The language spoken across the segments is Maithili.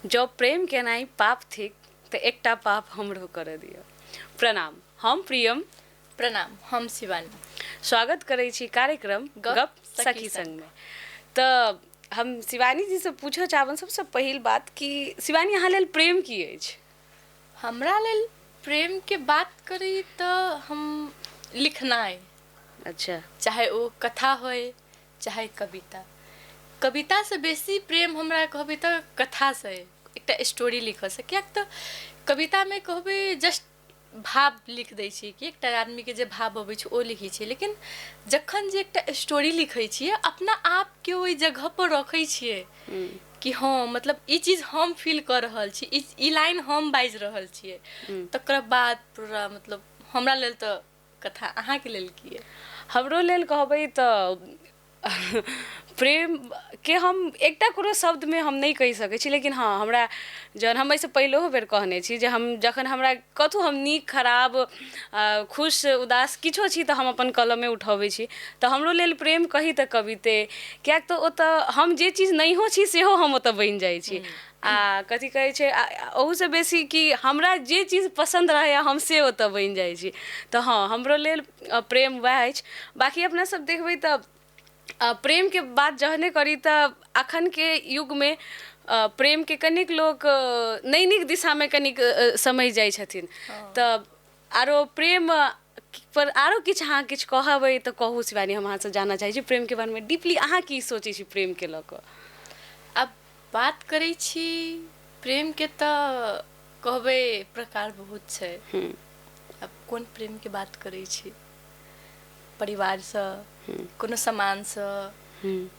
जँ प्रेम केनाइ पाप थिक तऽ एकटा पाप हमरो करऽ दिअ। प्रणाम, हम प्रियम। प्रणाम, हम शिवानी। स्वागत करै छी कार्यक्रम गप सखी संगमे। तऽ हम शिवानी जीसँ पूछऽ चाहबनि सबसँ पहिल बात कि शिवानी, अहाँ लेल प्रेम की अछि? हमरा लेल प्रेमके बात करी तऽ हम लिखनाइ। अच्छा। चाहे ओ कथा होइ चाहे कविता। कवितासँ बेसी प्रेम हमरा कहबै तऽ कथासँ अइ, एकटा स्टोरी लिखऽसँ। किएक तऽ कवितामे कहबै जस्ट भाव लिख दै छियै कि एकटा आदमीके जे भाव अबै छै ओ लिखै छियै, लेकिन जखन जे एकटा स्टोरी लिखै छियै अपना आपके ओहि जगहपर रखै छियै कि हँ मतलब ई चीज हम फील कऽ रहल छी, ई लाइन हम बाजि रहल छियै, तकर बाद पूरा मतलब हमरा लेल तऽ कथा। अहाँके लेल की अइ? हमरो लेल कहबै तऽ प्रेमके हम एकटा कोनो शब्दमे हम नहि कहि सकै छी, लेकिन हँ हमरा जहन हम एहिसँ पहिलहो बेर कहने छी जे हम जखन हमरा कतहु हम नीक खराब खुश उदास किछो छी तऽ हम अपन कलमे उठबै छी। तऽ हमरो लेल प्रेम कही तऽ कविते, किएक तऽ ओतऽ हम जे चीज नहियो छी सेहो हम ओतऽ बनि जाइ छी। आ कथी कहै छै, ओहूसँ बेसी कि हमरा जे चीज पसन्द रहैए हम से ओतऽ बनि जाइ छी। तऽ हँ, हमरो लेल प्रेम वएह अछि। बाँकी अपना सब देखबै तऽ प्रेमके बात जहने करी तऽ अखनके युगमे प्रेमके कनिक लोक नहि नीक दिशामे कनिक समझि जाइ छथिन। तऽ आरो प्रेम पर आरो किछु अहाँ किछु कहबै तऽ कहू शिवानी, हम अहाँसँ जानऽ चाहै छी प्रेमके बारेमे डीपली अहाँ की सोचै छी प्रेमके लऽ कऽ? आब बात करै छी प्रेमके तऽ कहबै प्रकार बहुत छै। आब कोन प्रेमके बात करै छी? परिवारसँ, कोनो सामानसँ,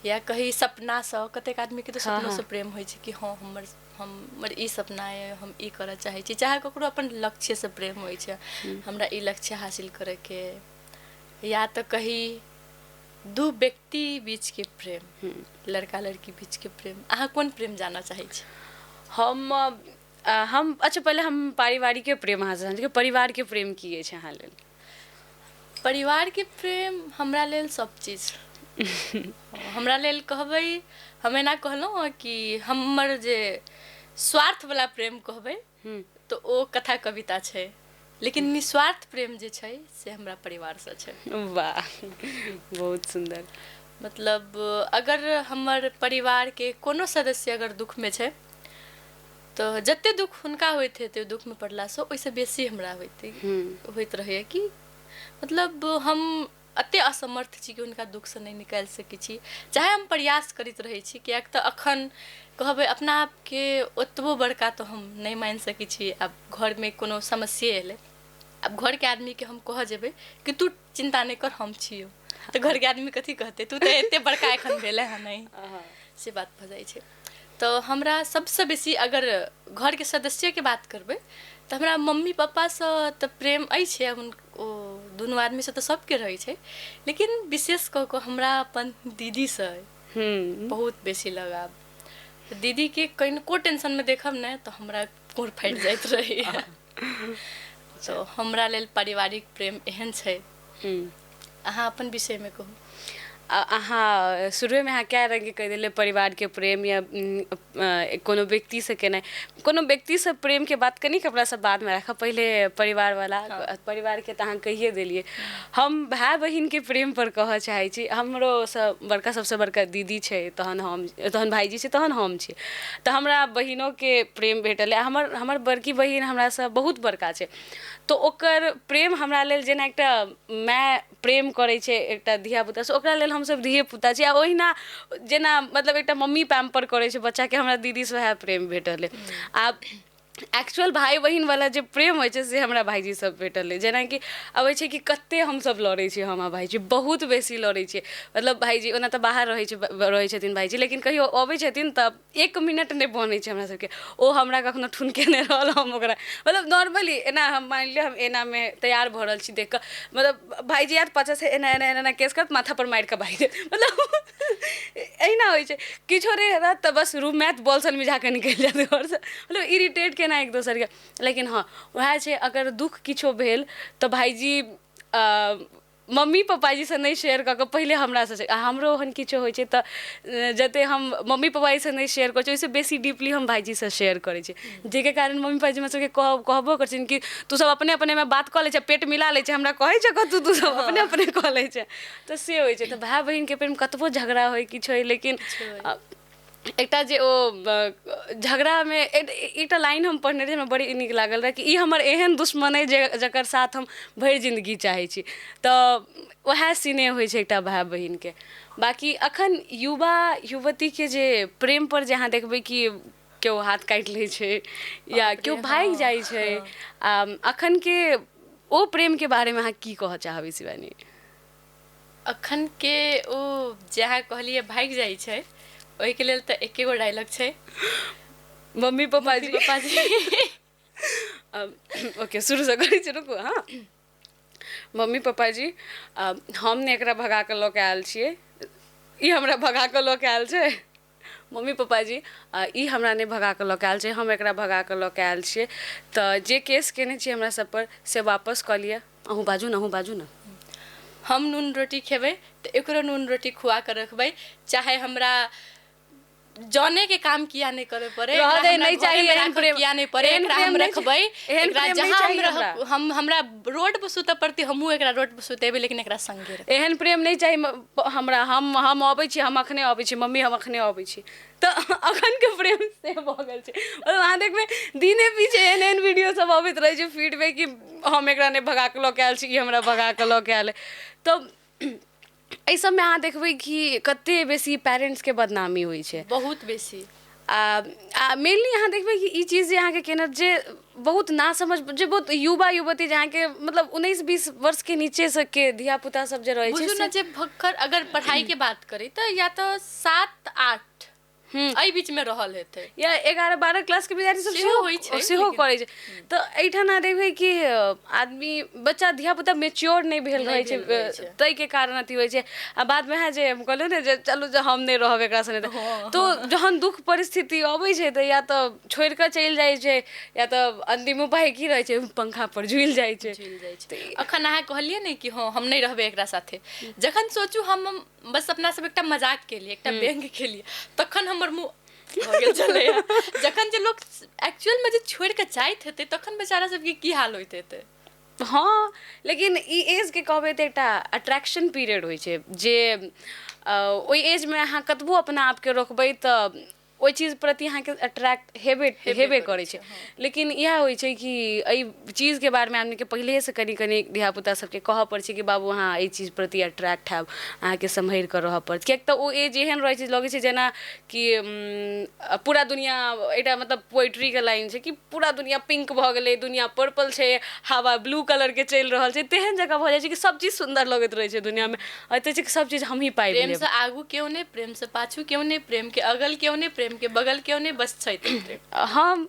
या कही सपनासँ। कतेक आदमीके तऽ सपनोसँ प्रेम होइ छै कि हँ हमर हमर ई सपना अइ, हम ई करऽ चाहै छी। चाहे ककरो अपन लक्ष्यसँ प्रेम होइ छै, हमरा ई लक्ष्य हासिल करैके, या तऽ कही दू व्यक्ति बीचके प्रेम, लड़का लड़की बीचके प्रेम। अहाँ कोन प्रेम जानऽ चाहै छी? हम अच्छा, पहिले हम पारिवारिके प्रेम अहाँसँ जानऽ, परिवारके प्रेम की अछि अहाँ लेल? परिवारके प्रेम हमरा लेल सब चीज। हमरा लेल कहबै, हम एना कहलहुँ हँ कि हमर जे स्वार्थवला प्रेम कहबै तऽ ओ कथा कविता छै, लेकिन निस्वार्थ प्रेम जे छै से हमरा परिवारसँ छै। वाह, बहुत सुन्दर। मतलब अगर हमर परिवारके कोनो सदस्य अगर दुःखमे छै तऽ जते दुःख हुनका होइत हेतै दुःखमे पड़लासँ, ओहिसँ बेसी हमरा होइत रहैए कि मतलब हम एते असमर्थ छी कि हुनका दुःखसँ नहि निकालि सकै छी, चाहे हम प्रयास करैत रहै छी। किएक तऽ अखन कहबै अपना आपके ओतबो बड़का तऽ हम नहि मानि सकै छी। आब घरमे कोनो समस्ये एलै, आब घरके आदमीके हम कहऽ जेबै कि तू चिन्ता नहि कर हम छियौ, तऽ घरके आदमी कथी कहतै, तू तऽ एते बड़का एखन भेलै हँ नहि, से बात भऽ जाइ छै। तऽ हमरा सबसँ बेसी अगर घरके सदस्यके बात करबै तऽ हमरा मम्मी पापासँ तऽ प्रेम अछि, ओ दुनू आदमीसँ तऽ सबके रहै छै, लेकिन विशेष कऽ कऽ हमरा अपन दीदीसँ बहुत बेसी लगाव। दीदीके कनिको टेंशनमे देखब ने तऽ हमरा कोढ़ फाटि जाइत रहैए। तऽ हमरा लेल पारिवारिक प्रेम एहन छै। अहाँ अपन विषयमे कहू। अहाँ शुरुएमे अहाँ कए रङ्गके कहि देलियै परिवारके प्रेम या कोनो व्यक्तिसँ केनाइ, कोनो व्यक्तिसँ प्रेमके बात कनिक अपनासँ बादमे राखब, पहिले परिवारवला। परिवारके तऽ अहाँ कहिए देलियै। हम भाय बहिनके प्रेमपर कहऽ चाहै छी। हमरोसँ बड़का सबसँ बड़का दीदी छै, तहन हम, तहन भाइजी छै, तहन हम छी। तऽ हमरा बहिनोके प्रेम भेटल अइ। हमर हमर बड़की बहिन हमरासँ बहुत बड़का छै, तऽ ओकर प्रेम हमरा लेल जेना एकटा माय प्रेम करै छै एकटा धियापुतासँ, ओकरा लेल हमसभ धियेपुता छी। आ ओहिना जेना मतलब एकटा मम्मी पैम्पर करै छै बच्चाके, हमरा दीदीसँ वएह प्रेम भेटल अइ। आ एक्चुअल भाय बहिनवला जे प्रेम होइ छै से हमरा भाइजीसँ भेटल अइ। जेनाकि अबै छै कि कते हमसभ लड़ै छियै, हम आ भाइजी बहुत बेसी लड़ै छियै। मतलब भाइजी ओना तऽ बाहर रहै छथिन भाइजी, लेकिन कहियो अबै छथिन तऽ एक मिनट नहि बनै छै हमरा सबके। ओ हमरा कखनो ठुनकेने रहल, हम ओकरा मतलब नॉर्मली एना हम मानि लिअ हम एनामे तैयार भऽ रहल छी देख कऽ, मतलब भाइजी आयत पाछाँसँ एना एना एना एना केस करत, माथापर मारि कऽ भागि जायत, मतलब एहिना होइ छै। किछो नहि रहत तऽ बस रूममे आयत, बॉल सन मिझा कऽ निकलि जायत घरसँ, मतलब इरिटेट केना एक दोसरके। लेकिन हँ वएह छै, अगर दुःख किछो भेल तऽ भाइजी मम्मी पप्पाजीसँ नहि शेयर कऽ कऽ पहिले हमरासँ। आ हमरो ओहन किछो होइ छै तऽ जतेक हम मम्मी पप्पाजीसँ नहि शेयर करै छी, ओहिसँ बेसी डीपली हम भाइजीसँ शेयर करै छी, जाहिके कारण मम्मी पप्पाजी हमरा सबके कहबो करै छथिन कि तू सब अपने अपनेमे बात कऽ लै छै, पेट मिला लै छै, हमरा कहै छै कतहु तू सब अपने अपने कऽ लै छै। तऽ से होइ छै। तऽ भाय बहिनके प्रेम कतबो झगड़ा होइ, किछु होइ, लेकिन एकटा जे ओ झगड़ामे एकटा लाइन हम पढ़ने रही, हमरा बड़ी नीक लागल रहै कि ई हमर एहन दुश्मन अइ जे जकर साथ हम भरि जिन्दगी चाहै छी। तऽ उएह सिनेह होइ छै एकटा भाय बहिनके। बाँकी अखन युवा युवतीके जे प्रेमपर जे अहाँ देखबै कि केओ हाथ काटि लै छै या बाप केओ रे, भागि हँ जाइ छै, आ अखनके ओ प्रेमके बारेमे अहाँ की कहऽ चाहबै शिवानी? अखन के ओ जे अहाँ कहलियै भागि जाइ छै, ओहिके लेल तऽ एके गो डायलॉग छै, मम्मी मम्मी पप्पाजी। पप्पाजी। ओके, शुरूसँ करै छी, रुकू। हँ, मम्मी पप्पाजी, हम ने एकरा भगा कऽ लऽ कऽ आयल छियै, ई हमरा भगा कऽ लऽ कऽ आयल छै। मम्मी पप्पाजी, ई हमरा नहि भगा कऽ लऽ कऽ आयल छै, हम एकरा भगा कऽ लऽ कऽ आयल छियै। तऽ जे केस केने छियै हमरा सब पर से वापस कऽ लिअ। अहूँ बाजू ने, अहूँ बाजू ने। हम नून रोटी खेबै तऽ एकरो नून रोटी खुआ कऽ रखबै, चाहे हमरा जने के काम किया नहि करे पड़े, रहऽ एकरा दे, हमरा नहि चाही घरेमे एहन राखऽ प्रेम, किया नहि पड़े, एहन एकरा प्रेम हम नहि रखबै, एहन एकरा प्रेम नहि जहाँ चाही हम हमरा। रह हम हमरा रोड पर सुतऽ पड़तै, हमहूँ एकरा रोड पर सुतेबै, लेकिन एकरा संगे रखबै। एहन प्रेम नहि चाही हमरा। हम अबै छी, हम अखने अबै छी मम्मी, हम अखने अबै छी। तऽ अखनके प्रेम से भऽ गेल छै। मतलब अहाँ देखबै दिने पीछे एहन एहन वीडियो सब अबैत रहै छै फीडमे कि हम एकरा नहि भगा कऽ लऽ कऽ आयल छी, ई हमरा भगा कऽ लऽ कऽ आयल अइ। तऽ एहि सबमे अहाँ देखबै कि कते बेसी पेरेंट्सके बदनामी होइ छै, बहुत बेसी। आ आ मेनली अहाँ देखबै कि ई चीज जे अहाँके केने जे बहुत नासमझ, जे बहुत युवा युवती, जे अहाँके मतलब 19-20 वर्षके नीचे सबके धिया पुता सब जे रहै छै बुझू ने से जे भक्कर अगर पढ़ाई के बात करी तऽ या तऽ 7-8 एहि बीच में रहल हेतै या 11-12 क्लास के विद्यार्थी सब सेहो सेहो होइ छै, सेहो लेकिन करै छै। तऽ एहिठाम अहाँ देखबै कि आदमी बच्चा धिया पुता मेच्योर नहि भेल नहि रहै छै, भेल रहै छै। ताहिके कारण अथी होइ छै। आ बादमे है जे हम कहलियै ने जे चलू जे हम नहि रहब एकरा सङ्गे, तऽ जहन दुःख परिस्थिति अबै छै तऽ या तऽ छोड़ि कऽ चलि जाइ छै या तऽ अन्तिम उपाय की रहै छै, पंखा पर झुलि जाइ छै। झुलि जाइ छै। अखन अहाँ कहलियै ने कि हँ हम नहि रहबै एकरा साथे, जखन सोचू हम बस अपना सब एकटा मजाक केलियै, एकटा व्यंग्य केलियै, तखन हमर मुँह भऽ गेल छलैया। जखन जे लोक एक्चुअल में जे छोड़ि कऽ जाइत हेतै तखन बेचारा सबके की हाल होइत हेतै। हँ, लेकिन ई एजके कहबै तऽ एकटा अट्रैक्शन पीरियड होइ छै, जे ओहि एजमे अहाँ कतबो अपना आपके रोकबै तऽ ओहि चीज प्रति अहाँके अट्रैक्ट हेबे हेबे हेबे करै करै छै, छै। लेकिन इएह होइ छै कि एहि चीजके बारेमे आदमीके पहिलेसँ कनि कनि धियापुता सबके कहऽ पड़ै छै कि बाबू, अहाँ एहि चीज प्रति अट्रैक्ट हैब, अहाँके सम्हरि कऽ रहऽ पड़त, किएक तऽ ओ एज एहन रहै छै, लगै छै जेना कि पूरा दुनिया एकटा मतलब पोइट्रीके लाइन छै कि पूरा दुनिया पिंक भऽ गेलै, दुनिया पर्पल छै, हवा ब्लू कलरके चलि रहल छै, तेहन जगह भऽ जाइ छै कि सब चीज सुन्दर लगैत रहै छै दुनियामे, होइत छै कि सब चीज हमही पाबि प्रेम लेब। से आगू केओ नहि, प्रेम से पाछू केओ नहि, प्रेम के अगल केओ नहि, प्रेम के बगल केओ नहि, बस छै तऽ प्रेम। हम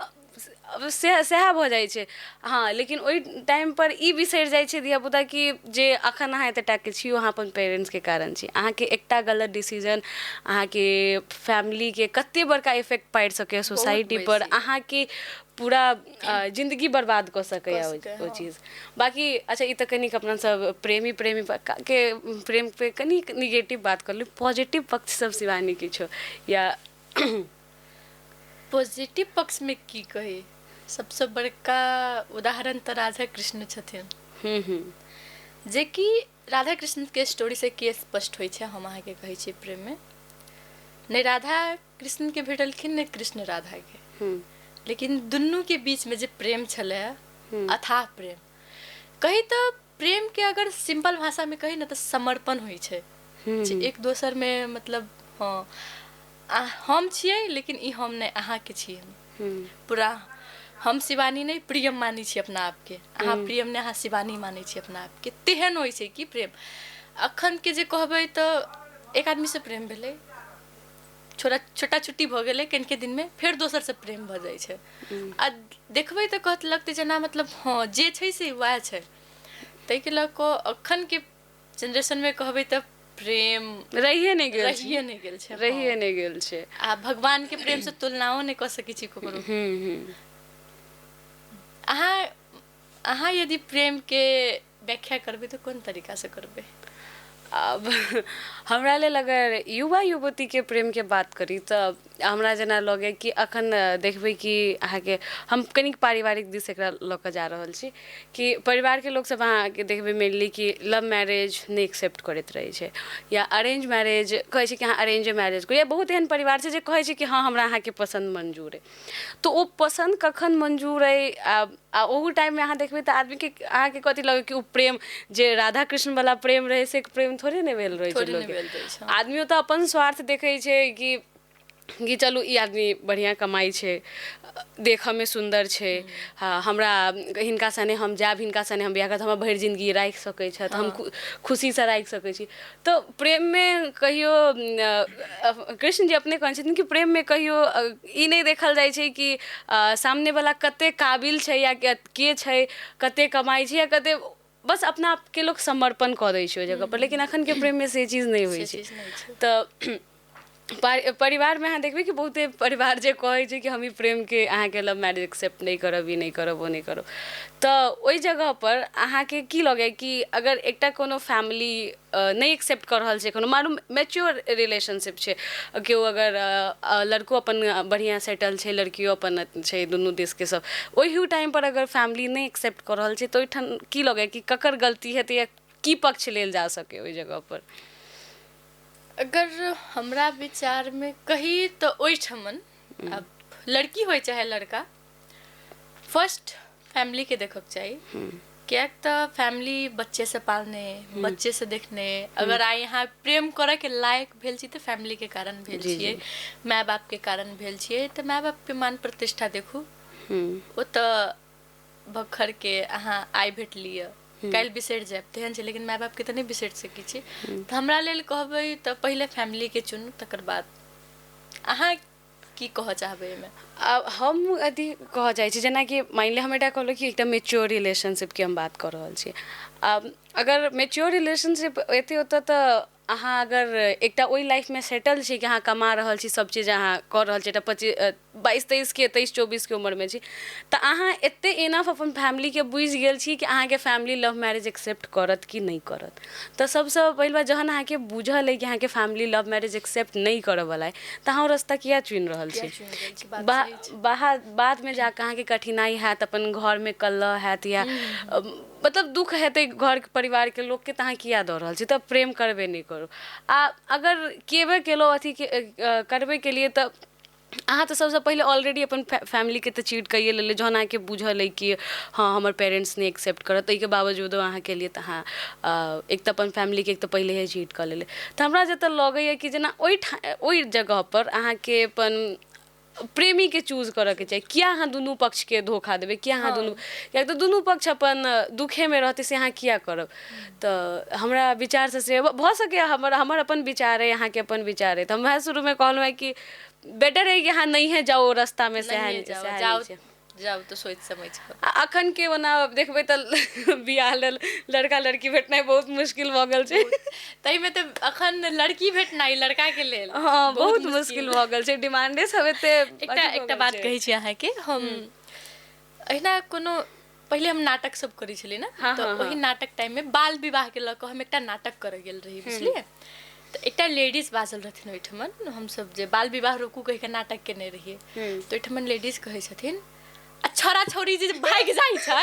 से सएह भऽ जाइ छै। हँ, लेकिन ओहि टाइमपर ई बिसरि जाइ छै धियापुता कि जे अखन अहाँ एतेक टाके छी, अहाँ अपन पेरेंट्सके कारण छी। अहाँके एकटा गलत डिसीजन अहाँके फैमिलीके कते बड़का इफेक्ट पाड़ि सकैए सोसाइटी पर, बेसी। अहाँके पूरा जिन्दगी बर्बाद कऽ सकैए कऽ ओ सकैए, ओ हँ। चीज। बाँकी अच्छा, ई तऽ कनिक अपना सब प्रेमी प्रेमी के प्रेम पे कनिक निगेटिव बात करलहुँ। पॉजिटिव पक्ष सब शिवानी किछो या? पॉजिटिव पक्ष में की कही, सबसँ बड़का उदाहरण तऽ राधा कृष्ण छथिन, हूँ हूँ जेकि राधा कृष्णके स्टोरीसँ की स्पष्ट होइ छै, हम अहाँके कहै छी, प्रेममे नहि राधा कृष्णके भेटलखिन, नहि कृष्ण राधाके, लेकिन दुनूके बीचमे जे प्रेम छलै, अथाह प्रेम कही तऽ, प्रेमके अगर सिंपल भाषामे कही ने तऽ समर्पण होइ छै, जे एक दोसरमे मतलब हँ हम छियै लेकिन ई हम नहि, अहाँके छी हम पूरा। हम शिवानी नहि, प्रियम मानै छी अपना आपके, अहाँ प्रियम नहि, अहाँ शिवानी मानै छी अपना आपके। तेहन होइ छै कि प्रेम। अखनके जे कहबै तऽ एक आदमीसँ प्रेम भेलै, छोटा छोटा छुट्टी भऽ गेलै, कनिके दिनमे फेर दोसरसँ प्रेम भऽ जाइ छै। आ देखबै तऽ कहत लगतै जेना मतलब हँ जे छै से वएह छै। ताहिके लऽ कऽ अखनके जेनरेशनमे कहबै तऽ प्रेम रहिए नहि गेल छै। रहिए नहि गेल छै। रहिए नहि गेल छै। आ भगवानके प्रेमसँ तुलनाओ नहि कऽ सकै छी ककरो। हूँ हूँ अहाँ अहाँ यदि प्रेमके व्याख्या करबै तऽ कोन तरीकासँ करबै? आब हमरा लेल अगर युवा युवतीके प्रेमके बात करी तऽ हमरा जेना लगैए कि अखन देखबै कि अहाँके हम कनिक पारिवारिक दिस एकरा लऽ कऽ जा रहल छी कि परिवारके लोकसभ अहाँके देखबै मेनली कि लव मैरेज नहि एक्सेप्ट करैत रहै छै या अरेंज मैरेज कहै छै कि अहाँ अरेंजे मैरेज करू, या बहुत एहन परिवार छै जे कहै छै कि हँ हमरा अहाँके पसन्द मंजूर अइ। तऽ ओ पसन्द कखन मंजूर अइ? आ ओहू टाइममे अहाँ देखबै तऽ आदमीके अहाँके कथी लगै कि ओ प्रेम जे राधा कृष्णवला प्रेम रहै से प्रेम थोड़े नहि भेल रहै छै। थोड़े नहि लोकके भेल रहै छै। आदमी तऽ अपन स्वार्थ देखै छै कि चलू ई आदमी बढ़िआँ कमाइ छै, देखऽमे सुन्दर छै, हँ हमरा हिनका सने हम जायब, हिनका सने हम बियाह करब, हमरा भरि जिन्दगी राखि सकै छथि, हम खुशीसँ राखि सकै छी। तऽ प्रेममे कहियो कृष्ण जी अपने कहने छथिन कि प्रेममे कहियो ई नहि देखल जाइ छै कि सामनेवला कते काबिल छै या के छै, कते कमाइ छै या कते, बस अपना आपके लोक समर्पण कऽ दै छै ओहि जगहपर। लेकिन अखनके प्रेममे से चीज नहि होइ से छै। चीज नहि छै। तऽ परिवारमे अहाँ देखबै कि बहुते परिवार जे कहै छै कि हम ई प्रेमके अहाँके लव मैरेज एक्सेप्ट नहि करब, ई नहि करब, ओ नहि करब। तऽ ओहि जगहपर अहाँके की लगैए कि अगर एकटा कोनो फैमिली नहि एक्सेप्ट कऽ रहल छै, कोनो मानू मैच्योर रिलेशनशिप छै, केओ अगर लड़को अपन बढ़िआँ सेटल छै, लड़कियो अपन छै, दुनू देशके सब, ओहि टाइमपर अगर फैमिली नहि एक्सेप्ट कऽ रहल छै तऽ ओहिठाम की लगैए कि ककर गलती हेतै या की पक्ष लेल जा सकै ओहि जगहपर? अगर हमरा विचारमे कही तऽ ओहिठमन आब लड़की होइ चाहे लड़का, फर्स्ट फैमिलीके देखऽके चाही, किएक तऽ फैमिली बच्चे से पालने, बच्चे से देखने, अगर आइ यहाँ प्रेम करऽके लायक भेल छी तऽ फैमिलीके कारण भेल छियै, माय बापके कारण भेल छियै। तऽ माय बापके मान प्रतिष्ठा देखू। ओ तऽ भखरके अहाँ आइ भेटलियै, काल्हि बिसरि जायब तेहन छै, लेकिन माय बापके तऽ नहि बिसरि सकै छी। तऽ हमरा लेल कहबै तऽ पहिले फैमिलीके चुनू, तकर बाद अहाँ की कहऽ चाहबै एहिमे? आब हम यदि कहऽ जाइ छी, जेनाकि मानि लिअ हम एकटा कहलहुँ कि एकटा मेच्योर रिलेशनशिपके हम बात कऽ रहल छी। आब अगर मेच्योर रिलेशनशिप एतै ओतऽ तऽ अहाँ अगर एकटा ओहि लाइफमे सेटल छी कि अहाँ कमा रहल छी, सब चीज अहाँ कऽ रहल छी, एकटा 25 22 23के 23 24के उमरमे छी, तऽ अहाँ एते इनफ अपन फैमिलीके बुझि गेल छी कि अहाँके फैमिली लव मैरेज एक्सेप्ट करत कि नहि करत। तऽ सबसँ पहिल बात, जहन अहाँके बुझल अइ कि अहाँके फैमिली लव मैरेज एक्सेप्ट नहि करऽवला अइ तऽ अहाँ ओ रास्ता किया चुनि रहल किया छी? चुनि रहल छी, बात सही छै। बादमे जाकऽ अहाँके कठिनाइ हैत, अपन घरमे कलह हैत या मतलब दुःख हेतै घर परिवारके लोकके, तऽ अहाँ किया दऽ रहल छी? तऽ प्रेम करबे नहि करू। आ अगर केबे केलहुँ, अथी करबे केलियै, तऽ अहाँ तऽ सबसँ पहिले ऑलरेडी अपन फैमिलीके तऽ चीट कैये लेलियै। जहन अहाँके बुझल अइ कि हँ हमर पेरेंट्स नहि एक्सेप्ट करत, ताहिके बावजूदो अहाँ केलियै, तऽ अहाँ एक तऽ अपन फैमिलीके एक तऽ पहिलेहे चीट कऽ लेलियै। तऽ हमरा जतऽ लगैए कि जेना ओहि जगहपर अहाँके अपन प्रेमीके चूज करऽके चाही। किया अहाँ दुनू पक्षके धोखा देबै? किया अहाँ दुनू, किएक तऽ दुनू पक्ष अपन दुःखेमे रहतै, से अहाँ किया करब? तऽ हमरा विचारसँ से भऽ सकैए, हमर हमर अपन विचार अइ, अहाँके अपन विचार अइ। तऽ हम वएह शुरूमे कहलहुँ हेँ कि बेटर अइ कि अहाँ नहिए जाउ ओ रास्तामे। सएह नहिए जाउ। सएह जाउ नीक छै। जाउ तऽ सोचि समझि कऽ। आ अखन के ओना देखबै तऽ बियाह लेल लड़का लड़की भेटनाइ बहुत मुश्किल भऽ गेल छै। ताहिमे तऽ अखन लड़की भेटनाइ लड़का के लेल हँ, बहुत मुश्किल भऽ गेल छै, डिमांडे सब एते एकटा अथी भऽ एकटा गेल बात छै। कहै छी अहाँके हम। अहिना कोनो पहिले हम नाटक सब करै छलियै ने, तऽ ओहि नाटक टाइममे बाल विवाहके लऽ कऽ हम एकटा नाटक करऽ गेल रही, बुझलियै? तऽ एकटा लेडीज बाजल रहथिन ओहिठमन। हमसब जे बाल विवाह रोकू कहि कऽ नाटक केने रहियै, तऽ ओहिठमन लेडीज कहै छथिन, आ छौड़ा छौड़ी जे भागि जाइ छै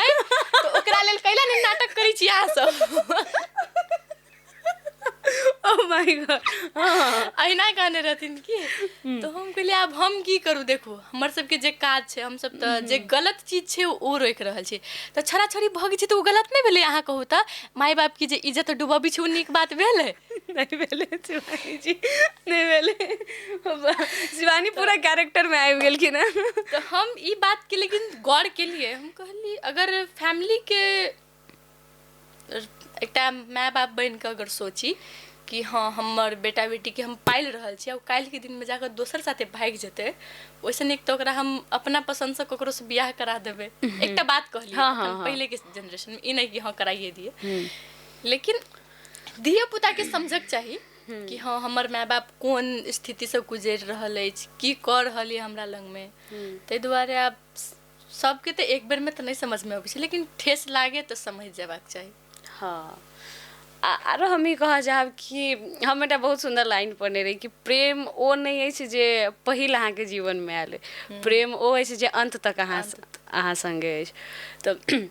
तऽ ओकरा लेल कैला नहि नाटक करै छी अहाँ सब? Oh my God, हँ। अहिना कहने रहथिन कि तऽ हम कहलियै, आब हम की करू? देखू, हमर सबके जे काज छै, हमसब तऽ जे गलत चीज छै ओ रोकि रहल छी। तऽ छौड़ा छौड़ी भगै छै तऽ ओ गलत नहि भेलै? अहाँ कहू तऽ, माय बापके जे इज्जत डुबबै छै ओ नीक बात भेलै? नहि भेलै शिवानी जी, नहि भेलै। शिवानी पूरा कैरेक्टर मे आबि गेलखिन हेँ। तऽ हम ई बातके लेकिन गौर केलियै। हम कहलियै, अगर फैमिलीके एकटा माय बाप बनि कऽ अगर सोची कि हँ हमर बेटा बेटीके हम पालि रहल छी आ ओ काल्हिके दिनमे जाकऽ दोसर साथे भागि जेतै, ओहिसँ नीक तऽ ओकरा हम अपना पसन्दसँ ककरोसँ बियाह करा देबै। एकटा बात कहलियै। हँ। पहिलेके जेनरेशनमे ई नहि कि हँ कराइए दियै, लेकिन धियो पुताके समझक चाही कि हँ हमर माय बाप कोन स्थितिसँ गुजरि रहल अछि, की कऽ रहल यऽ हमरा लगमे। ताहि दुआरे आब सबके तऽ एक बेरमे तऽ नहि समझमे अबै छै, लेकिन ठेस लागे तऽ समझ जेबाक चाही। हँ, आरो हम ई कहऽ चाहब कि हम एकटा बहुत सुन्दर लाइन पढ़ने रही कि प्रेम ओ नहि अछि जे पहिल अहाँके जीवनमे आयल, प्रेम ओ अछि जे अन्त तक अहाँ अहाँ सङ्गे अछि। तऽ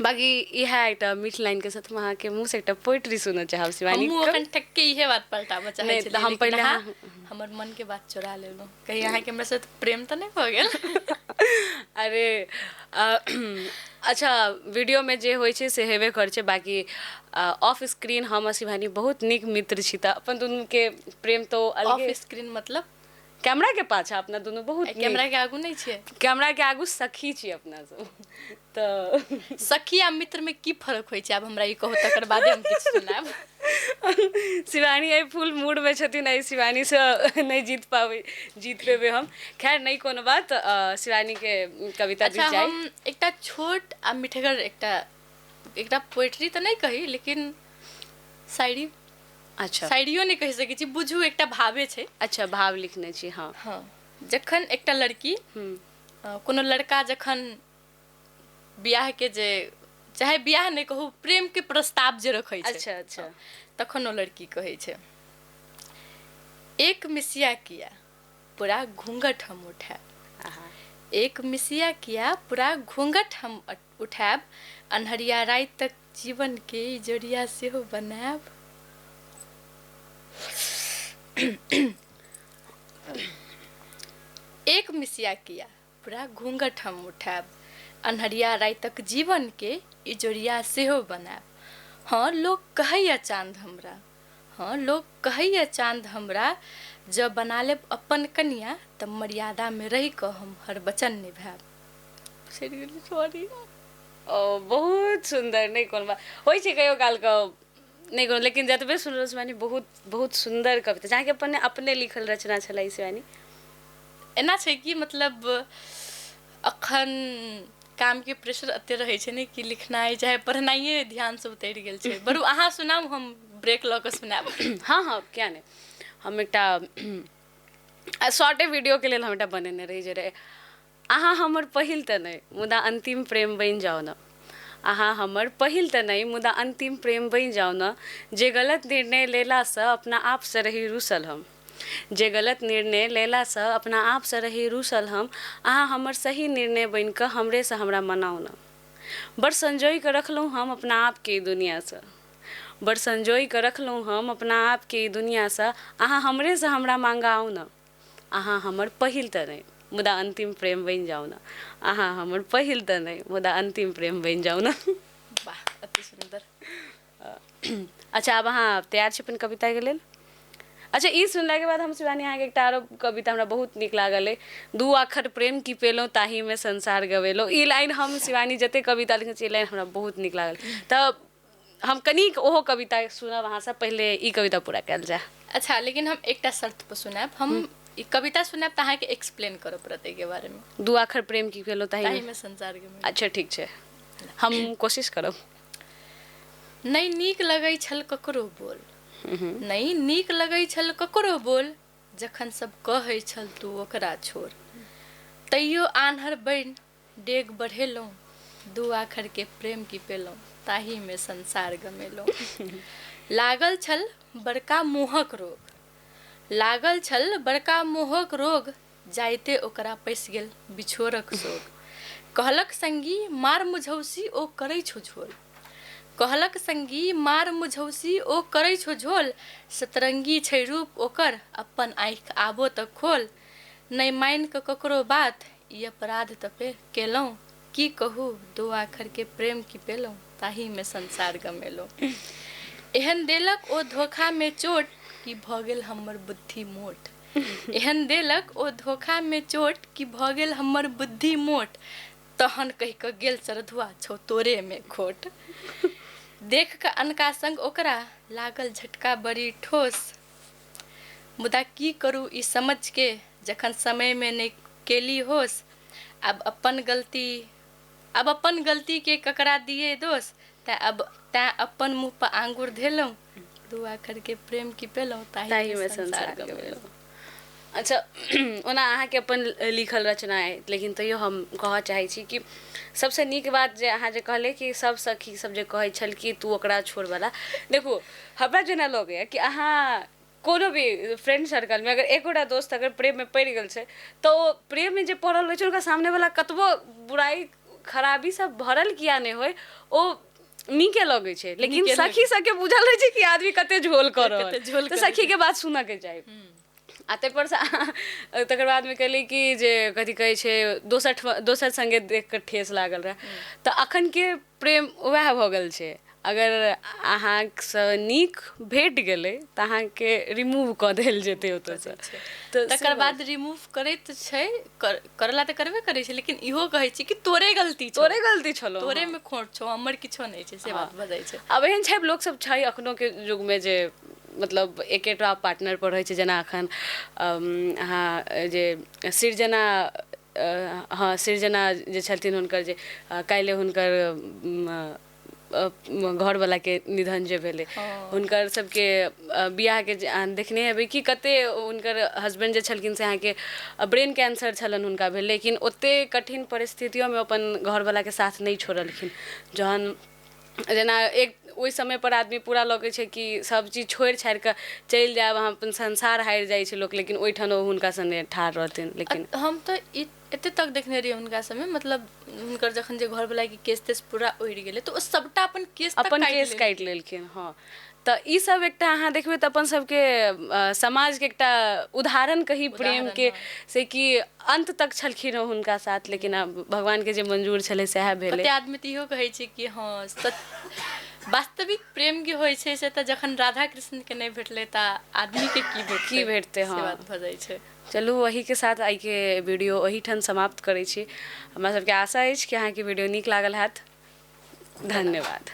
बाकी इएह एकटा मीठ लाइनके साथ हम अहाँके मुँहसँ एकटा पोइट्री सुनऽ चाहब शिवानी। हमहूँ अखन ठक्के इहे बात पलटाबऽ चाहै नहि, तऽ छलियै, हम लेकिन पहिले अहाँ हमर मनके बात चोरा लेलहुँ। कहीं अहाँके हमरा साथ प्रेम तऽ नहि भऽ गेल? अरे अच्छा, वीडियोमे जे होइ छै से हेबे करै छै, बाकी ऑफ स्क्रीन हम आ शिवानी बहुत नीक मित्र छी, तऽ अपन दुनूके प्रेम तऽ ऑफ अलगे। स्क्रीन मतलब? कैमरा के पाछा अपना दुनू बहुत नीक। कैमरा के आगू नहि छियै? कैमरा के आगू सखी छी अपना सब तऽ। सखी आ मित्र में की फर्क होइ छै, आब हमरा ई कहू, तकर बादे हम किछु सुनायब। शिवानी एहि फुल मूडमे छथिन, एहि शिवानीसँ नहि जीत पाबै, जीत पेबै हम। खैर, नहि कोनो बात, शिवानीके कविता अच्छा दिस जाइ। हम एकटा छोट आ मिठगर एकटा एकटा पोएट्री तऽ नहि कही, लेकिन शायरी। अच्छा। शायरियो नहि कहि सकै छी, बुझू एकटा भावे छै। अच्छा, भाव लिखने छी, हँ। हँ, जखन एकटा लड़की कोनो लड़का जखन बियाह के जे, चाहे बियाह नहि कहू, प्रेम के प्रस्ताव जे रखै छै, अच्छा अच्छा तखन ओ लड़की कहै छै, एक मिसिया किया पूरा घूंघट हम उठायब। एक मिसिया किया पूरा घूंघट हम उठायब, अन्हरिया राति तक जीवन के इजोरिया सेहो बनायब। एक मिसिया किया पूरा घूंघट हम उठायब, अन्हरिया रातिक जीवन के इजोरिया सेहो बनायब। हँ, लोक कहैया चाँद हमरा, हँ, लोक कहैया चाँद हमरा, जब बना लेब अपन कनिया, तब मर्यादामे रहि कऽ हम हर वचन निभायब। सॉरी। ओ, बहुत सुन्दर। नहि कोनो बात, होइ छै कहियो कालके, नहि कोनो, लेकिन जतबे सुनलहुँ शिवानी, बहुत बहुत सुन्दर कविता, जहाँके अपने अपने लिखल रचना छलै शिवानी। एना छै कि मतलब अखन कामके प्रेशर एते रहै छै ने कि लिखनाइ चाहे पढ़नाइए ध्यानसँ उतरि गेल छै। बरू अहाँ सुनाउ, हम ब्रेक लऽ कऽ सुनायब। हँ हँ, किया नहि। हम एकटा शॉर्टे वीडियोके लेल हम एकटा बनेने रही जे रहै, अहाँ हमर पहिल तऽ नहि, मुदा अन्तिम प्रेम बनि जाउ ने। अहाँ हमर पहिल तऽ नहि, मुदा अन्तिम प्रेम बनि जाउ ने। जे गलत निर्णय लेलासँ अपना आपसँ रही रूसल हम, जे गलत निर्णय लेलासँ अपना आपसँ रही रूसल हम, अहाँ हमर सही निर्णय बनि कऽ हमरेसँ हमरा मनाउ ने। बड़ संजोइ कऽ रखलहुँ हम अपना आपके ई दुनिआँसँ, बड़ संजोइ कऽ रखलहुँ हम अपना आपके ई दुनिआँसँ, अहाँ हमरेसँ हमरा मांगाउ ने। अहाँ हमर पहिल तऽ नहि, मुदा अन्तिम प्रेम बनि जाउ ने। अहाँ हमर पहिल तऽ नहि, मुदा अन्तिम प्रेम बनि जाउ ने। वाह, अति सुन्दर। अच्छा, आब अहाँ तैयार छी अपन कविताके लेल? अच्छा, ई सुनलाके बाद हम शिवानी अहाँके एकटा आरो कविता हमरा बहुत नीक लागल अइ, दू आखर प्रेम की पेलहुँ ताहिमे संसार गवेलहुँ। ई लाइन हम शिवानी जते कविता लिखने छी, ई लाइन हमरा बहुत नीक लागल, तऽ हम कनिक ओहो कविता सुनब अहाँसँ, पहिले ई कविता पूरा कयल जाय। अच्छा, लेकिन हम एकटा शर्त पर सुनायब। हम ई कविता सुनायब तऽ अहाँके एक्सप्लेन करऽ पड़त एहिके बारेमे। दू आखर प्रेम की पेलहुँ ताहिमे ताहिमे संसार गवेलहुँ। अच्छा, ठीक छै, हम कोशिश करब। नहि नीक लगै छल ककरो बोल, नहि नीक लगै छल ककरो बोल, जखन सब कहै छल तू ओकरा छोड़, तैयो आन्हर बनि डेग बढ़ेलहुँ, दू आखर के प्रेम की पेलहुँ ताहिमे संसार गमेलहुँ। लागल छल बड़का मोहक रोग, लागल छल बड़का मोहक रोग, जाइते ओकरा पैसि गेल बिछोरक सोग। कहलक संगी मार मुझौसी ओ करै छौ झोल, कहलक संगी मार मुझौसी ओ करै छौ झोल, सतरंगी छै रूप ओकर अपन आँखि आबो तऽ खोल। नहि मानि कऽ ककरो बात ई अपराध तऽ पे केलहुँ, की कहू दू आखर के प्रेम की पेलहुँ ताहिमे संसार गमेलहुँ। एहन देलक ओ धोखामे चोट कि भऽ गेल हमर बुद्धि मोट, एहन देलक ओ धोखामे चोट कि भऽ गेल हमर बुद्धि मोट, तहन कहि कऽ गेल चरधुआ छौ तोरेमे खोट। देख कऽ अनका संग ओकरा लागल झटका बड़ी ठोस, मुदा की करू ई समझ के जखन समयमे नहि केली होश। आब अपन गलती, आब अपन गलती के ककरा दिए दोष, तैं अब तैं अपन मुँह पर आंगुर धेलहुँ, दू आखर के प्रेम की पेलहुँ ताहिमे ताहिमे संसार संसार गमेलहुँ। गमेलहुँ। अच्छा, ओना अहाँके अपन लिखल रचना अइ, लेकिन तैयो हम कहऽ चाहै छी कि सबसँ नीक बात जे अहाँ जे कहलियै कि सब सखी सब जे कहै छल कि तू ओकरा छोड़वला, देखू हमरा जेना लगैए कि अहाँ कोनो भी फ्रेंड सर्कलमे अगर एकोटा दोस्त अगर प्रेममे पड़ि गेल छै तऽ ओ प्रेममे जे पड़ल रहै छै हुनका सामनेवला कतबो बुराइ खराबी सब भरल किया नहि होइ, ओ नीके लगै छै। लेकिन सखी सबके बुझल रहै छै कि आदमी कते झोल कऽ रहल, तऽ सखीके बात सुनऽके चाही। आ ताहिपर सँ तकर बादमे कहली कि जे कथी कहै छै, दोसर सङ्गे देख कऽ ठेस लागल रहए। तऽ अखनके प्रेम उएह भऽ गेल छै, अगर अहाँसँ नीक भेट गेलै तऽ अहाँके रिमूव कऽ देल जेतै ओतऽसँ। तऽ तकर बाद रिमूव करैत छै, करला तऽ करबे करै छै, लेकिन इहो कहै छै कि तोरे गलती, तोरे गलती छलो, तोरे मे खोट छौ, हमर किछो नहि छै, से बात भऽ जाइ छै। आब एहन छै लोक सब छै अखनो के युगमे जे मतलब एकेटा पार्टनर पर रहै छै। जेना अखन अहाँ जे सृजना, हँ, सृजना जे छथिन, हुनकर जे काल्हि हुनकर घरवलाके निधन जे भेलै, हुनकर सबके बियाहके देखने हेबै कि कते हुनकर हस्बैंड जे छलखिन से अहाँके ब्रेन कैंसर छलनि हुनका भेल, लेकिन ओते कठिन परिस्थितियोमे अपन घरवलाके साथ नहि छोड़लखिन। जहन जेना एक ओहि समयपर आदमी पूरा लगै छै कि सब चीज छोड़ि छाड़ि कऽ चलि जायब, अहाँ अपन संसार हारि जाइ छै लोक, लेकिन ओहिठाम ओ हुनका सङ्गे ठाढ़ रहथिन। लेकिन हम तऽ ई एते तक देखने रहियै हुनका सबमे, मतलब हुनकर जखन जे घरवलाके केस तेस पूरा उड़ि गेलै तऽ ओ सबटा अपन केस अपन केस काटि लेलखिन। हँ, तऽ ई सब एकटा अहाँ देखबै तऽ अपन सबके समाजके एकटा उदाहरण कही प्रेमके, से कि अन्त तक छलखिन हँ हुनका साथ, लेकिन आब भगवानके जे मंजूर छलै सएह भेलै। कते आदमी तऽ इहो कहै छै कि हँ, वास्तविक प्रेम की होइ छै से तऽ जखन राधा कृष्णके नहि भेटलै तऽ आदमीके की भेटतै, की भेटतै। हँ, बात भऽ जाइ छै। चलू, ओहीके साथ आइके वीडियो ओहिठाम समाप्त करै छी। हमरा सबके आशा अछि कि अहाँके वीडियो नीक लागल हैत। धन्यवाद।